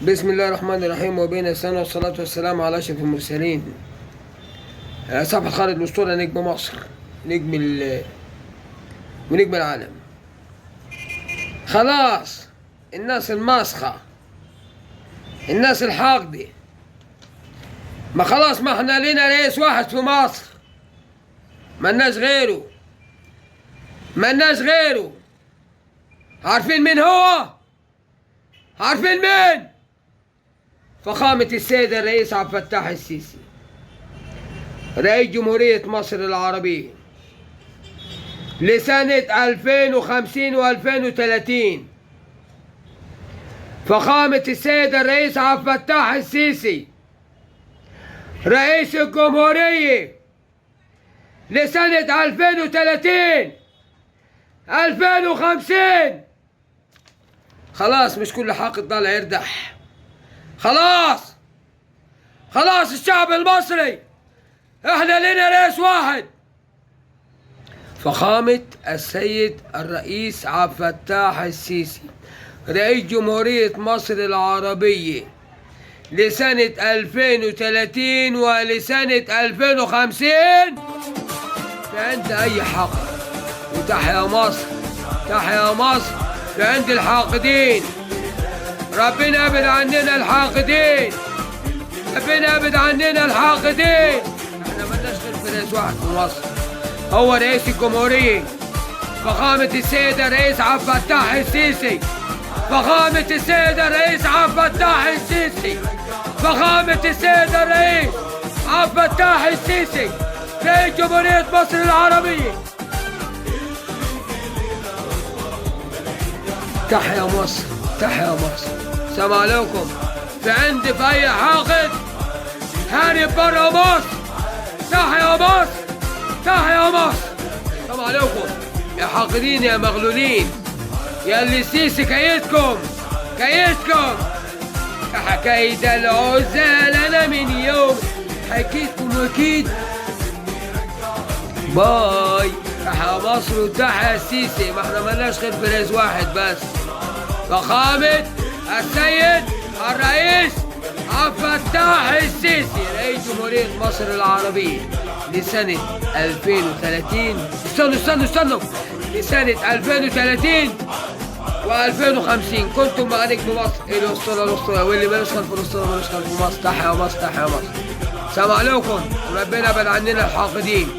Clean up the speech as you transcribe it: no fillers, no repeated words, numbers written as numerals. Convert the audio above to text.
بسم الله الرحمن الرحيم وبين السنة والصلاة والسلام على أشرف المرسلين. صفحة خالد الأسطورة، نجم مصر، نجم ونجم العالم. خلاص الناس الماسخة، الناس الحاقدة، ما خلاص، ما احنا لينا رئيس واحد في مصر، ملناش غيره، ملناش غيره. عارفين مين هو؟ عارفين مين؟ فخامة السيد الرئيس عبد الفتاح السيسي، رئيس جمهورية مصر العربية لسنة 2050 و2030. فخامة السيد الرئيس عبد الفتاح السيسي رئيس الجمهورية لسنة 2030 2050. خلاص مش كل حاقد طالع يردح. خلاص خلاص الشعب المصري احنا لنا رئيس واحد، فخامة السيد الرئيس عبد الفتاح السيسي رئيس جمهورية مصر العربية لسنة 2030 ولسنة 2050. في عند أي حق، وتحيا مصر، تحيا مصر. في عند الحاقدين، ربنا ابعد عننا الحاقدين، ربنا ابعد عننا الحاقدين. احنا مالناش غير في رئيس واحد في مصر، هو رئيس الجمهورية فخامة السيد الرئيس عبد الفتاح السيسي، فخامة السيد الرئيس عبد الفتاح السيسي، فخامة السيد الرئيس عبد الفتاح السيسي رئيس جمهورية مصر العربية. تحيا مصر، تحيا مصر. السلام عليكم. في عندي في اي حاقد هارب برا مصر. تحيا مصر، تحيا مصر. السلام عليكم يا حاقدين يا مغلولين، يا اللي السيسي كيدكم كيدكم حكاية العزال. انا من يوم حكيتكم واكيد باي. تحيا مصر وتحيا السيسي. ما احنا مالناش غير في رئيس واحد بس، فخامة السيد الرئيس عبد الفتاح السيسي رئيس جمهورية مصر العربية لسنة 2030. استنوا استنوا استنوا، لسنة 2030 و2050. كنتم مع نجم مصر الأسطورة، الأسطورة، واللي مالوش خلف الأسطورة مالوش خلف مصر. تحيا مصر، تحيا مصر. السلام عليكم، وربنا يبعد عننا الحاقدين.